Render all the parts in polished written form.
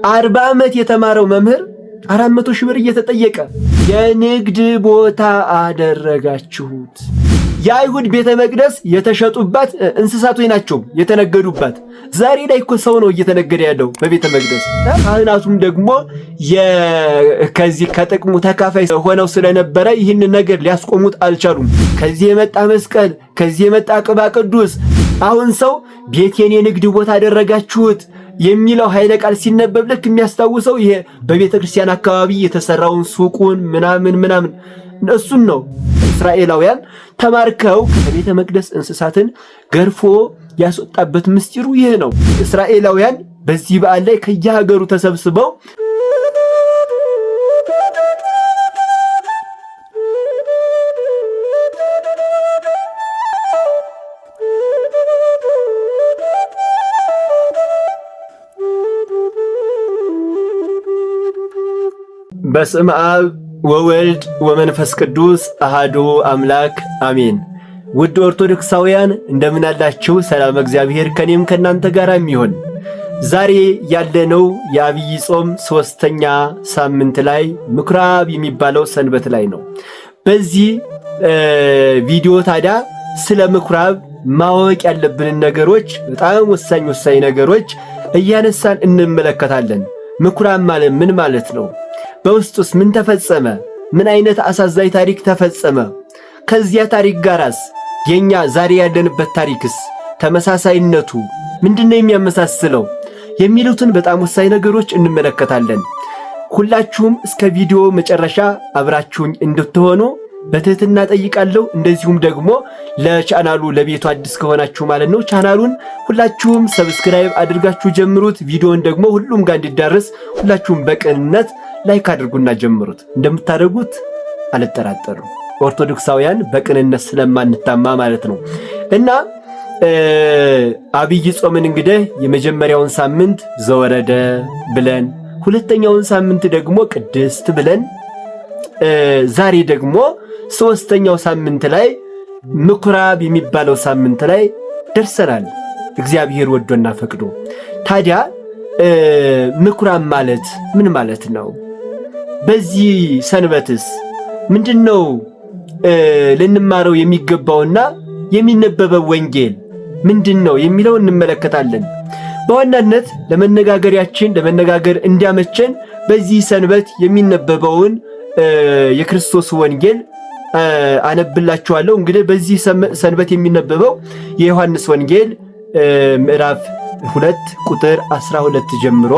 40 ዓመት የተማረው መምህር 400,000 ብር እየተጠየቀ የንግድ ቦታ አደረጋችሁት። የአይሁድ ቤተ መቅደስ የተሸጡባት እንስሳቶች ናቸው የተነገዱባት። ዛሬ ላይ እኮ ሰው ነው እየተነገደ ያለው በቤተ መቅደስ። ካህናቱም ደግሞ ከዚህ ከጥቅሙ ተካፋይ ሆነው ስለነበረ ይህን ነገር ሊያስቆሙት አልቻሉም። ከዚህ የመጣ መስቀል፣ ከዚህ የመጣ ቅባ ቅዱስ። አሁን ሰው ቤቴን የንግድ ቦታ አደረጋችሁት የሚለው ኃይለ ቃል ሲነበብ ልክ የሚያስታውሰው ይሄ በቤተ ክርስቲያን አካባቢ የተሰራውን ሱቁን ምናምን ምናምን እሱን ነው። እስራኤላውያን ተማርከው ከቤተ መቅደስ እንስሳትን ገርፎ ያስወጣበት ምስጢሩ ይህ ነው። እስራኤላውያን በዚህ በዓል ላይ ከየሀገሩ ተሰብስበው። በስመ አብ ወወልድ ወመንፈስ ቅዱስ አሃዱ አምላክ አሜን። ውድ ኦርቶዶክሳውያን እንደምን አላችሁ? ሰላም እግዚአብሔር ከኔም ከናንተ ጋር የሚሆን። ዛሬ ያለነው የአብይ ጾም ሶስተኛ ሳምንት ላይ ምኩራብ የሚባለው ሰንበት ላይ ነው። በዚህ ቪዲዮ ታዲያ ስለ ምኩራብ ማወቅ ያለብንን ነገሮች፣ በጣም ወሳኝ ወሳኝ ነገሮች እያነሳን እንመለከታለን። ምኩራብ ማለት ምን ማለት ነው? በውስጡስ ምን ተፈጸመ? ምን አይነት አሳዛኝ ታሪክ ተፈጸመ? ከዚያ ታሪክ ጋራስ የኛ ዛሬ ያለንበት ታሪክስ ተመሳሳይነቱ ምንድነው የሚያመሳስለው? የሚሉትን በጣም ወሳኝ ነገሮች እንመለከታለን። ሁላችሁም እስከ ቪዲዮ መጨረሻ አብራችሁኝ እንድትሆኑ በትህትና ጠይቃለሁ። እንደዚሁም ደግሞ ለቻናሉ ለቤቱ አዲስ ከሆናችሁ ማለት ነው ቻናሉን ሁላችሁም subscribe አድርጋችሁ ጀምሩት። ቪዲዮን ደግሞ ሁሉም ጋር እንዲዳረስ ሁላችሁም በቅንነት like አድርጉና ጀምሩት። እንደምታደርጉት አልጠራጠርም። ኦርቶዶክሳውያን በቅንነት ስለማንታማ ማለት ነው። እና አብይ ጾምን እንግዲህ የመጀመሪያውን ሳምንት ዘወረደ ብለን፣ ሁለተኛውን ሳምንት ደግሞ ቅድስት ብለን፣ ዛሬ ደግሞ ሶስተኛው ሳምንት ላይ ምኩራብ የሚባለው ሳምንት ላይ ደርሰናል። እግዚአብሔር ወዶና ፈቅዶ። ታዲያ ምኩራብ ማለት ምን ማለት ነው? በዚህ ሰንበትስ ምንድነው ልንማረው የሚገባውና የሚነበበው ወንጌል ምንድን ነው የሚለው እንመለከታለን። በዋናነት ለመነጋገሪያችን ለመነጋገር እንዲያመቸን በዚህ ሰንበት የሚነበበውን የክርስቶስ ወንጌል አነብላችኋለሁ። እንግዲህ በዚህ ሰንበት የሚነበበው የዮሐንስ ወንጌል ምዕራፍ 2 ቁጥር 12 ጀምሮ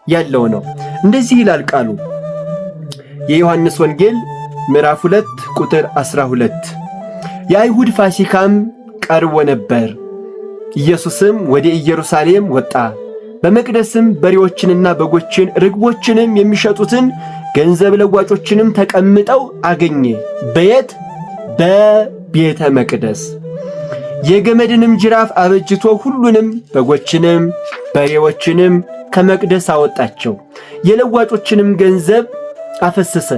ያለው ነው። እንደዚህ ይላል ቃሉ። የዮሐንስ ወንጌል ምዕራፍ 2 ቁጥር 12፦ የአይሁድ ፋሲካም ቀርቦ ነበር። ኢየሱስም ወደ ኢየሩሳሌም ወጣ። በመቅደስም በሬዎችንና በጎችን ርግቦችንም የሚሸጡትን ገንዘብ ለዋጮችንም ተቀምጠው አገኘ። በየት? በቤተ መቅደስ። የገመድንም ጅራፍ አበጅቶ ሁሉንም በጎችንም በሬዎችንም ከመቅደስ አወጣቸው። የለዋጮችንም ገንዘብ አፈሰሰ፣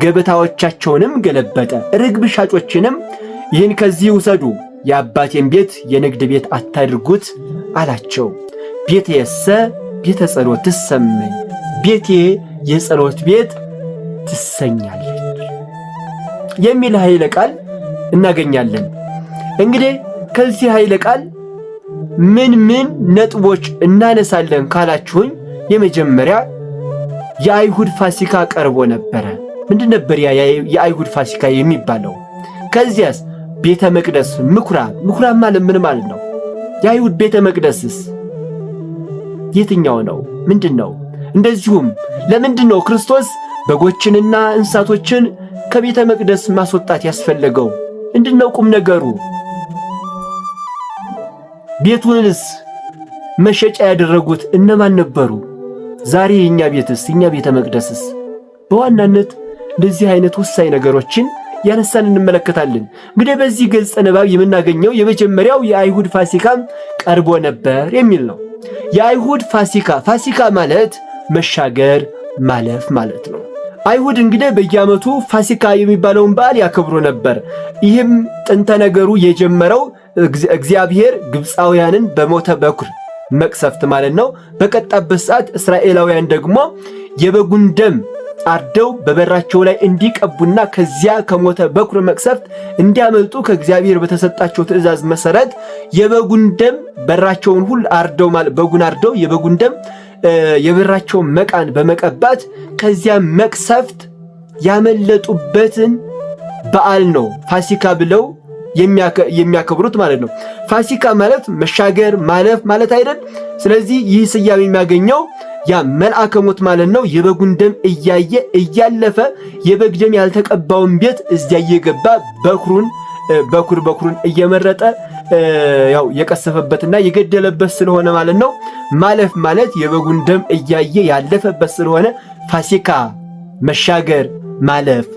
ገበታዎቻቸውንም ገለበጠ። ርግብ ሻጮችንም ይህን ከዚህ ውሰዱ፣ የአባቴን ቤት የንግድ ቤት አታድርጉት አላቸው። ቤትየሰ ቤተ ጸሎት ትሰመኝ፣ ቤቴ የጸሎት ቤት ትሰኛለች የሚል ኃይለ ቃል እናገኛለን። እንግዲህ ከዚህ ኃይለ ቃል ምን ምን ነጥቦች እናነሳለን ካላችሁኝ፣ የመጀመሪያ የአይሁድ ፋሲካ ቀርቦ ነበረ። ምንድን ነበር ያ የአይሁድ ፋሲካ የሚባለው? ከዚያስ ቤተ መቅደስ ምኩራብ፣ ምኩራብ ማለት ምን ማለት ነው? የአይሁድ ቤተ መቅደስስ የትኛው ነው? ምንድን ነው? እንደዚሁም ለምንድን ነው ክርስቶስ በጎችንና እንስሳቶችን ከቤተ መቅደስ ማስወጣት ያስፈለገው? ምንድን ነው ቁም ነገሩ? ቤቱንስ መሸጫ ያደረጉት እነማን ነበሩ? ዛሬ የኛ ቤትስ፣ የኛ ቤተ መቅደስስ? በዋናነት እንደዚህ አይነት ወሳኝ ነገሮችን ያነሳን እንመለከታለን። እንግዲህ በዚህ ገጸ ንባብ የምናገኘው የመጀመሪያው የአይሁድ ፋሲካም ቀርቦ ነበር የሚል ነው። የአይሁድ ፋሲካ፣ ፋሲካ ማለት መሻገር፣ ማለፍ ማለት ነው። አይሁድ እንግዲህ በየዓመቱ ፋሲካ የሚባለውን በዓል ያከብሩ ነበር። ይህም ጥንተ ነገሩ የጀመረው እግዚአብሔር ግብፃውያንን በሞተ በኩር መቅሰፍት ማለት ነው። በቀጣበት ሰዓት እስራኤላውያን ደግሞ የበጉን ደም አርደው በበራቸው ላይ እንዲቀቡና ከዚያ ከሞተ በኩር መቅሰፍት እንዲያመልጡ ከእግዚአብሔር በተሰጣቸው ትእዛዝ መሰረት የበጉን ደም በራቸውን ሁሉ አርደው በጉን አርደው የበጉን ደም የበራቸውን መቃን በመቀባት ከዚያ መቅሰፍት ያመለጡበትን በዓል ነው ፋሲካ ብለው የሚያከብሩት ማለት ነው። ፋሲካ ማለት መሻገር ማለፍ ማለት አይደል? ስለዚህ ይህ ስያሜ የሚያገኘው ያ መልአከ ሞት ማለት ነው። የበጉን ደም እያየ እያለፈ የበግ ደም ያልተቀባውን ቤት እዚያ እየገባ በኩሩን በኩር በኩሩን እየመረጠ ያው የቀሰፈበትና የገደለበት ስለሆነ ማለት ነው። ማለፍ ማለት የበጉን ደም እያየ ያለፈበት ስለሆነ ፋሲካ መሻገር ማለፍ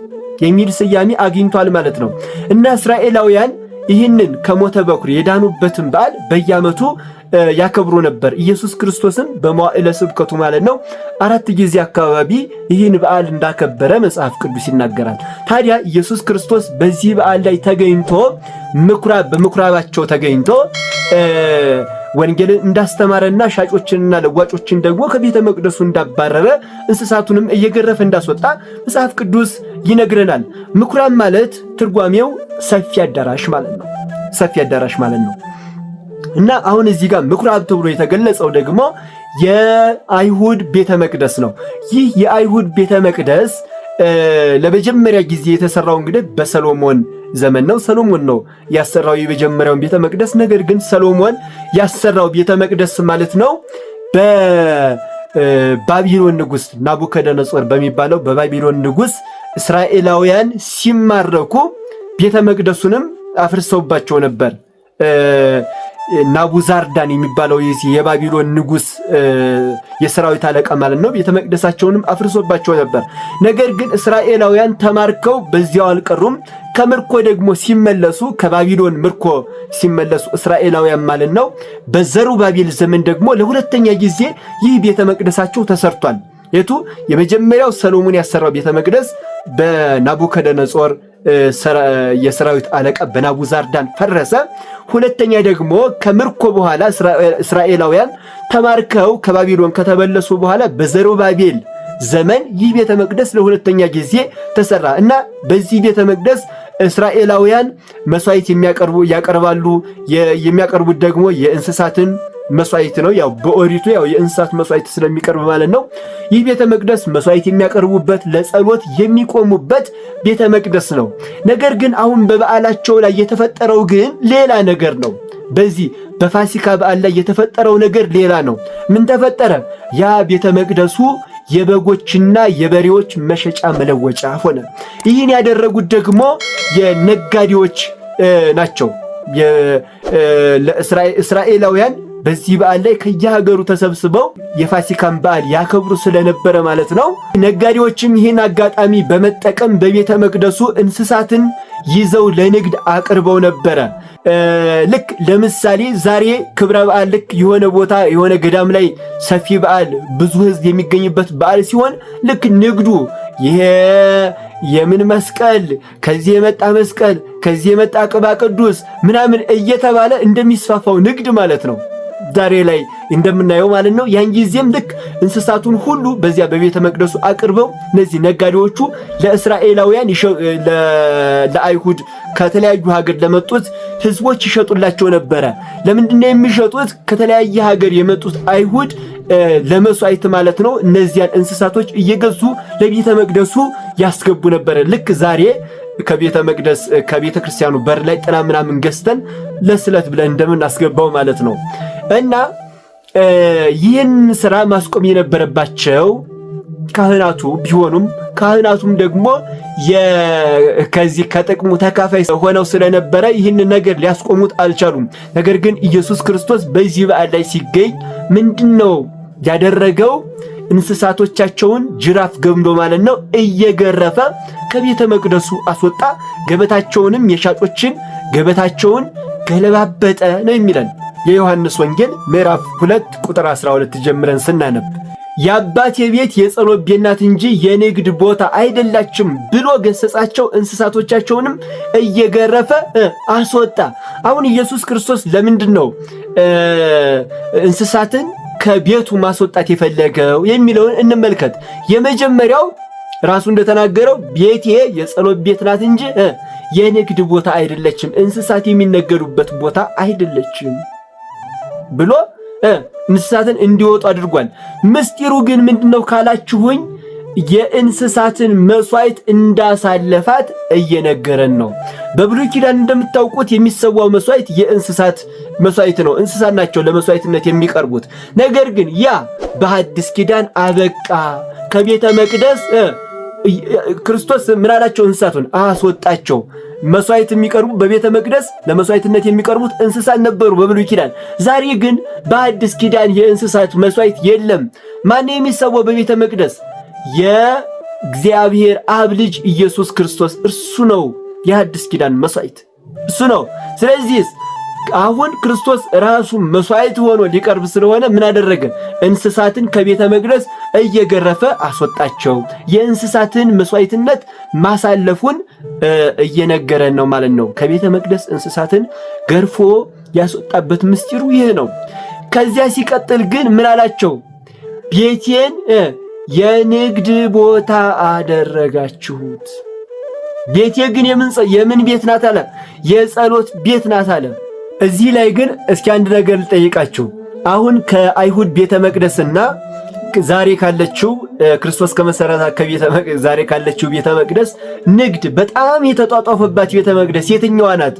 የሚል ስያሜ አግኝቷል ማለት ነው። እና እስራኤላውያን ይህንን ከሞተ በኩር የዳኑበትን በዓል በየዓመቱ ያከብሩ ነበር። ኢየሱስ ክርስቶስም በመዋዕለ ስብከቱ ማለት ነው 4 ጊዜ አካባቢ ይህን በዓል እንዳከበረ መጽሐፍ ቅዱስ ይናገራል። ታዲያ ኢየሱስ ክርስቶስ በዚህ በዓል ላይ ተገኝቶ ምኩራብ በምኩራባቸው ተገኝቶ ወንጌልን እንዳስተማረና ሻጮችንና ለዋጮችን ደግሞ ከቤተ መቅደሱ እንዳባረረ እንስሳቱንም እየገረፈ እንዳስወጣ መጽሐፍ ቅዱስ ይነግረናል። ምኩራብ ማለት ትርጓሜው ሰፊ አዳራሽ ማለት ነው። ሰፊ አዳራሽ ማለት ነው። እና አሁን እዚህ ጋር ምኩራብ ተብሎ የተገለጸው ደግሞ የአይሁድ ቤተ መቅደስ ነው። ይህ የአይሁድ ቤተ መቅደስ ለመጀመሪያ ጊዜ የተሰራው እንግዲህ በሰሎሞን ዘመን ነው። ሰሎሞን ነው ያሰራው የመጀመሪያውን ቤተ መቅደስ። ነገር ግን ሰሎሞን ያሰራው ቤተ መቅደስ ማለት ነው በባቢሎን ንጉስ ናቡከደነጾር በሚባለው በባቢሎን ንጉስ እስራኤላውያን ሲማረኩ ቤተ መቅደሱንም አፍርሰውባቸው ነበር። ናቡዛርዳን የሚባለው የባቢሎን ንጉስ የሰራዊት አለቃ ማለት ነው። ቤተ መቅደሳቸውንም አፍርሶባቸው ነበር። ነገር ግን እስራኤላውያን ተማርከው በዚያው አልቀሩም። ከምርኮ ደግሞ ሲመለሱ ከባቢሎን ምርኮ ሲመለሱ እስራኤላውያን ማለት ነው በዘሩባቤል ዘመን ደግሞ ለሁለተኛ ጊዜ ይህ ቤተ መቅደሳቸው ተሰርቷል። የቱ የመጀመሪያው ሰሎሞን ያሰራው ቤተ መቅደስ በናቡከደነጾር የሰራዊት አለቃ በናቡዛርዳን ፈረሰ። ሁለተኛ ደግሞ ከምርኮ በኋላ እስራኤላውያን ተማርከው ከባቢሎን ከተመለሱ በኋላ በዘሩባቤል ዘመን ይህ ቤተ መቅደስ ለሁለተኛ ጊዜ ተሰራ እና በዚህ ቤተ መቅደስ እስራኤላውያን መስዋዕት የሚያቀርቡ ያቀርባሉ። የሚያቀርቡት ደግሞ የእንስሳትን መስዋዕት ነው። ያው በኦሪቱ ያው የእንስሳት መስዋዕት ስለሚቀርብ ማለት ነው። ይህ ቤተ መቅደስ መስዋዕት የሚያቀርቡበት ለጸሎት የሚቆሙበት ቤተ መቅደስ ነው። ነገር ግን አሁን በበዓላቸው ላይ የተፈጠረው ግን ሌላ ነገር ነው። በዚህ በፋሲካ በዓል ላይ የተፈጠረው ነገር ሌላ ነው። ምን ተፈጠረ? ያ ቤተ መቅደሱ የበጎችና የበሬዎች መሸጫ መለወጫ ሆነ። ይህን ያደረጉት ደግሞ የነጋዴዎች ናቸው። እስራኤላውያን በዚህ በዓል ላይ ከየሀገሩ ተሰብስበው የፋሲካን በዓል ያከብሩ ስለነበረ ማለት ነው። ነጋዴዎችም ይህን አጋጣሚ በመጠቀም በቤተ መቅደሱ እንስሳትን ይዘው ለንግድ አቅርበው ነበረ። ልክ ለምሳሌ ዛሬ ክብረ በዓል ልክ የሆነ ቦታ የሆነ ገዳም ላይ ሰፊ በዓል ብዙ ሕዝብ የሚገኝበት በዓል ሲሆን ልክ ንግዱ ይሄ የምን መስቀል ከዚህ የመጣ መስቀል ከዚህ የመጣ ቅባ ቅዱስ ምናምን እየተባለ እንደሚስፋፋው ንግድ ማለት ነው ዛሬ ላይ እንደምናየው ማለት ነው። ያን ጊዜም ልክ እንስሳቱን ሁሉ በዚያ በቤተ መቅደሱ አቅርበው እነዚህ ነጋዴዎቹ ለእስራኤላውያን ለአይሁድ ከተለያዩ ሀገር ለመጡት ህዝቦች ይሸጡላቸው ነበረ። ለምንድነው የሚሸጡት? ከተለያየ ሀገር የመጡት አይሁድ ለመስዋዕት ማለት ነው። እነዚያን እንስሳቶች እየገዙ ለቤተ መቅደሱ ያስገቡ ነበረ። ልክ ዛሬ ከቤተ መቅደስ ከቤተ ክርስቲያኑ በር ላይ ጥላ ምናምን ገዝተን ለስለት ብለን እንደምናስገባው ማለት ነው። እና ይህን ስራ ማስቆም የነበረባቸው ካህናቱ ቢሆኑም ካህናቱም ደግሞ ከዚህ ከጥቅሙ ተካፋይ ሆነው ስለነበረ ይህን ነገር ሊያስቆሙት አልቻሉም። ነገር ግን ኢየሱስ ክርስቶስ በዚህ በዓል ላይ ሲገኝ ምንድን ነው ያደረገው? እንስሳቶቻቸውን ጅራፍ ገምዶ ማለት ነው እየገረፈ ከቤተ መቅደሱ አስወጣ። ገበታቸውንም የሻጮችን ገበታቸውን ገለባበጠ ነው የሚለን የዮሐንስ ወንጌል ምዕራፍ 2 ቁጥር 12 ጀምረን ስናነብ የአባቴ ቤት የጸሎት ቤት ናት እንጂ የንግድ ቦታ አይደላችም ብሎ ገሰጻቸው። እንስሳቶቻቸውንም እየገረፈ አስወጣ። አሁን ኢየሱስ ክርስቶስ ለምንድን ነው እንስሳትን ከቤቱ ማስወጣት የፈለገው የሚለውን እንመልከት። የመጀመሪያው ራሱ እንደተናገረው ቤቴ የጸሎት ቤት ናት እንጂ የንግድ ቦታ አይደለችም፣ እንስሳት የሚነገዱበት ቦታ አይደለችም ብሎ እንስሳትን እንዲወጡ አድርጓል። ምስጢሩ ግን ምንድነው ካላችሁኝ የእንስሳትን መስዋዕት እንዳሳለፋት እየነገረን ነው። በብሉይ ኪዳን እንደምታውቁት የሚሰዋው መስዋዕት የእንስሳት መስዋዕት ነው። እንስሳት ናቸው ለመስዋዕትነት የሚቀርቡት። ነገር ግን ያ በሐዲስ ኪዳን አበቃ። ከቤተ መቅደስ ክርስቶስ ምን አላቸው? እንስሳቱን አስወጣቸው። መስዋዕት የሚቀርቡ በቤተ መቅደስ ለመስዋዕትነት የሚቀርቡት እንስሳት ነበሩ በብሉይ ኪዳን። ዛሬ ግን በአዲስ ኪዳን የእንስሳት መስዋዕት የለም። ማን የሚሰዋው በቤተ መቅደስ? የእግዚአብሔር አብ ልጅ ኢየሱስ ክርስቶስ እርሱ ነው የአዲስ ኪዳን መስዋዕት እሱ ነው። ስለዚህ አሁን ክርስቶስ ራሱ መስዋዕት ሆኖ ሊቀርብ ስለሆነ ምን አደረገ? እንስሳትን ከቤተ መቅደስ እየገረፈ አስወጣቸው። የእንስሳትን መስዋዕትነት ማሳለፉን እየነገረን ነው ማለት ነው። ከቤተ መቅደስ እንስሳትን ገርፎ ያስወጣበት ምስጢሩ ይህ ነው። ከዚያ ሲቀጥል ግን ምን አላቸው? ቤቴን የንግድ ቦታ አደረጋችሁት። ቤቴ ግን የምን ቤት ናት አለ? የጸሎት ቤት ናት አለ። እዚህ ላይ ግን እስኪ አንድ ነገር ልጠይቃችሁ። አሁን ከአይሁድ ቤተ መቅደስና ዛሬ ካለችው ክርስቶስ ከመሰረታት ከቤተ መቅደስ ዛሬ ካለችው ቤተ መቅደስ ንግድ በጣም የተጧጧፈባት ቤተ መቅደስ የትኛዋ ናት?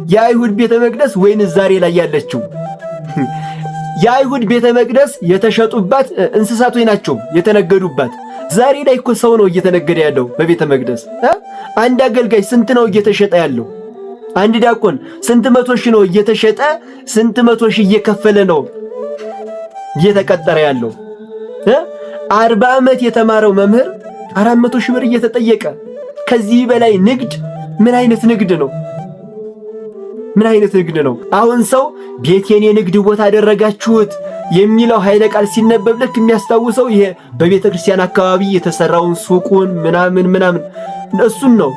የአይሁድ ቤተ መቅደስ ወይንስ ዛሬ ላይ ያለችው? የአይሁድ ቤተ መቅደስ የተሸጡባት እንስሳቶች ናቸው የተነገዱባት። ዛሬ ላይ እኮ ሰው ነው እየተነገደ ያለው በቤተ መቅደስ። አንድ አገልጋይ ስንት ነው እየተሸጠ ያለው? አንድ ዲያቆን ስንት መቶ ሺህ ነው እየተሸጠ፣ ስንት መቶ ሺህ እየከፈለ ነው እየተቀጠረ ያለው? 40 ዓመት የተማረው መምህር 400 ሺህ ብር እየተጠየቀ። ከዚህ በላይ ንግድ ምን አይነት ንግድ ነው? ምን አይነት ንግድ ነው? አሁን ሰው ቤቴን የንግድ ቦታ አደረጋችሁት የሚለው ኃይለ ቃል ሲነበብ ልክ የሚያስታውሰው ይሄ በቤተ ክርስቲያን አካባቢ የተሰራውን ሱቁን ምናምን ምናምን እሱን ነው።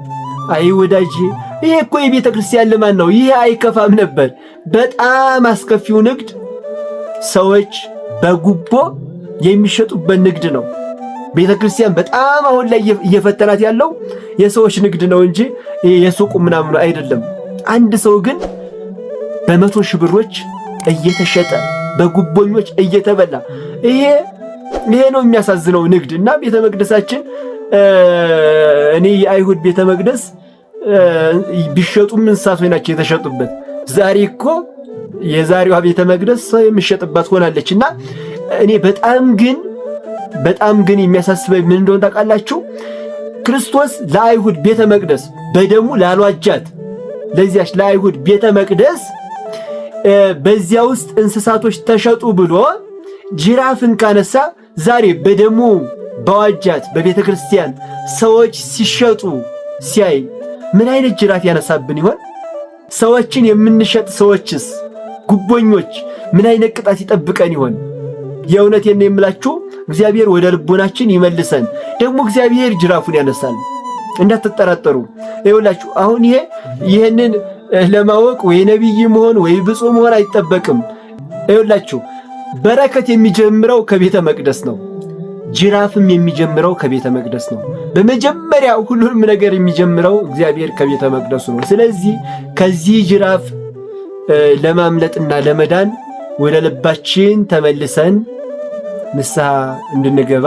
አይ ወዳጄ፣ ይሄ እኮ የቤተ ክርስቲያን ልማት ነው። ይሄ አይከፋም ነበር። በጣም አስከፊው ንግድ ሰዎች በጉቦ የሚሸጡበት ንግድ ነው። ቤተ ክርስቲያን በጣም አሁን ላይ እየፈተናት ያለው የሰዎች ንግድ ነው እንጂ የሱቁ ምናምኑ አይደለም። አንድ ሰው ግን በ100 ሺህ ብሮች እየተሸጠ በጉቦኞች እየተበላ ይሄ ነው የሚያሳዝነው ንግድ። እና ቤተ መቅደሳችን እኔ የአይሁድ ቤተ መቅደስ ቢሸጡም እንስሳቶች ናቸው የተሸጡበት። ዛሬ እኮ የዛሬዋ ቤተ መቅደስ ሰው የሚሸጥባት ሆናለች። እና እኔ በጣም ግን የሚያሳስበኝ ምን እንደሆነ ታውቃላችሁ? ክርስቶስ ለአይሁድ ቤተ መቅደስ በደሙ ላሏጃት ለዚያች ለአይሁድ ቤተ መቅደስ በዚያ ውስጥ እንስሳቶች ተሸጡ ብሎ ጅራፍን ካነሳ ዛሬ በደሙ በዋጃት በቤተ ክርስቲያን ሰዎች ሲሸጡ ሲያይ ምን አይነት ጅራፍ ያነሳብን ይሆን? ሰዎችን የምንሸጥ ሰዎችስ ጉቦኞች ምን አይነት ቅጣት ይጠብቀን ይሆን? የእውነቴን ነው የምላችሁ፣ እግዚአብሔር ወደ ልቦናችን ይመልሰን። ደግሞ እግዚአብሔር ጅራፉን ያነሳል፣ እንዳትጠራጠሩ። ይኸውላችሁ አሁን ይሄንን ለማወቅ ወይ ነቢይ መሆን ወይ ብፁዕ መሆን አይጠበቅም። ይኸውላችሁ በረከት የሚጀምረው ከቤተ መቅደስ ነው። ጅራፍም የሚጀምረው ከቤተ መቅደስ ነው። በመጀመሪያ ሁሉንም ነገር የሚጀምረው እግዚአብሔር ከቤተ መቅደሱ ነው። ስለዚህ ከዚህ ጅራፍ ለማምለጥና ለመዳን ወደ ልባችን ተመልሰን ንስሐ እንድንገባ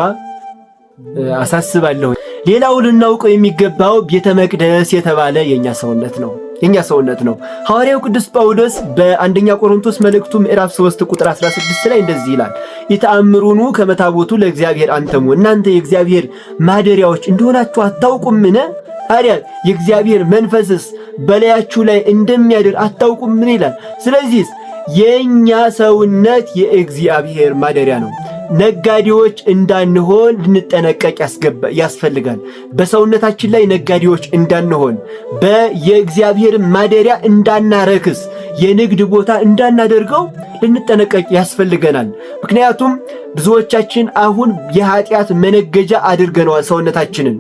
አሳስባለሁ። ሌላው ልናውቀው የሚገባው ቤተ መቅደስ የተባለ የኛ ሰውነት ነው የኛ ሰውነት ነው። ሐዋርያው ቅዱስ ጳውሎስ በአንደኛ ቆሮንቶስ መልእክቱ ምዕራፍ 3 ቁጥር 16 ላይ እንደዚህ ይላል፣ ኢተአምሩኑ ከመ ታቦቱ ለእግዚአብሔር አንተሙ፣ እናንተ የእግዚአብሔር ማደሪያዎች እንደሆናችሁ አታውቁምን? ታዲያ የእግዚአብሔር መንፈስስ በላያችሁ ላይ እንደሚያድር አታውቁምን? ይላል። ስለዚህ የኛ ሰውነት የእግዚአብሔር ማደሪያ ነው። ነጋዴዎች እንዳንሆን ልንጠነቀቅ ያስፈልጋል። በሰውነታችን ላይ ነጋዴዎች እንዳንሆን፣ የእግዚአብሔር ማደሪያ እንዳናረክስ፣ የንግድ ቦታ እንዳናደርገው ልንጠነቀቅ ያስፈልገናል። ምክንያቱም ብዙዎቻችን አሁን የኃጢአት መነገጃ አድርገነዋል። ሰውነታችንን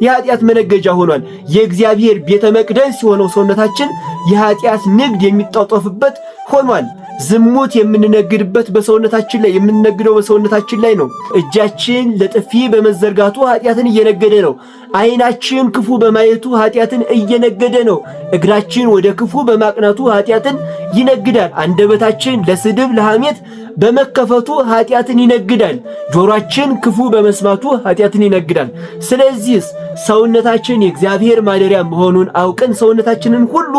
የኃጢአት መነገጃ ሆኗል። የእግዚአብሔር ቤተ መቅደስ የሆነው ሰውነታችን የኃጢአት ንግድ የሚጧጧፍበት ሆኗል። ዝሙት የምንነግድበት በሰውነታችን ላይ የምንነግደው በሰውነታችን ላይ ነው። እጃችን ለጥፊ በመዘርጋቱ ኃጢአትን እየነገደ ነው። ዓይናችን ክፉ በማየቱ ኃጢአትን እየነገደ ነው። እግራችን ወደ ክፉ በማቅናቱ ኃጢአትን ይነግዳል። አንደበታችን ለስድብ ለሐሜት በመከፈቱ ኃጢአትን ይነግዳል። ጆሮአችን ክፉ በመስማቱ ኃጢአትን ይነግዳል። ስለዚህ ሰውነታችን የእግዚአብሔር ማደሪያ መሆኑን አውቀን ሰውነታችንን ሁሉ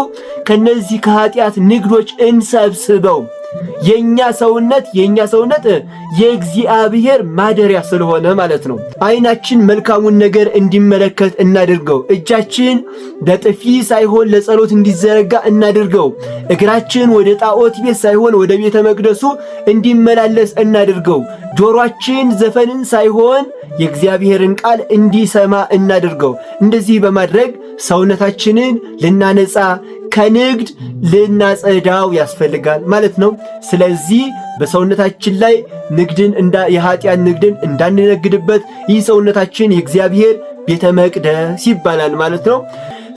ከነዚህ ከኃጢአት ንግዶች እንሰብስበው። የኛ ሰውነት የእግዚአብሔር ማደሪያ ስለሆነ ማለት ነው። ዓይናችን መልካሙን ነገር እንዲመለከት እናድርገው። እጃችን ለጥፊ ሳይሆን ለጸሎት እንዲዘረጋ እናድርገው። እግራችን ወደ ጣዖት ቤት ሳይሆን ወደ ቤተ መቅደሱ እንዲመላለስ እናድርገው። ጆሮአችን ዘፈንን ሳይሆን የእግዚአብሔርን ቃል እንዲሰማ እናድርገው። እንደዚህ በማድረግ ሰውነታችንን ልናነጻ ከንግድ ልናጸዳው ያስፈልጋል ማለት ነው። ስለዚህ በሰውነታችን ላይ ንግድን የኃጢአት ንግድን እንዳንነግድበት ይህ ሰውነታችን የእግዚአብሔር ቤተ መቅደስ ይባላል ማለት ነው።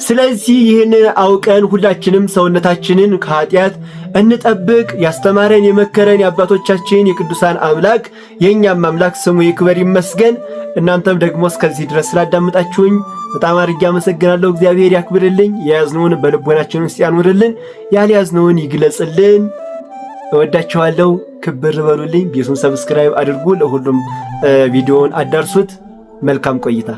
ስለዚህ ይህንን አውቀን ሁላችንም ሰውነታችንን ከኃጢአት እንጠብቅ። ያስተማረን የመከረን የአባቶቻችን የቅዱሳን አምላክ የእኛም አምላክ ስሙ ይክበር ይመስገን። እናንተም ደግሞ እስከዚህ ድረስ ስላዳመጣችሁኝ በጣም አድርጌ አመሰግናለሁ። እግዚአብሔር ያክብርልኝ። የያዝነውን በልቦናችን ውስጥ ያኑርልን፣ ያልያዝነውን ይግለጽልን። እወዳችኋለሁ። ክብር በሉልኝ። ቤቱን subscribe አድርጉ፣ ለሁሉም ቪዲዮውን አዳርሱት። መልካም ቆይታ።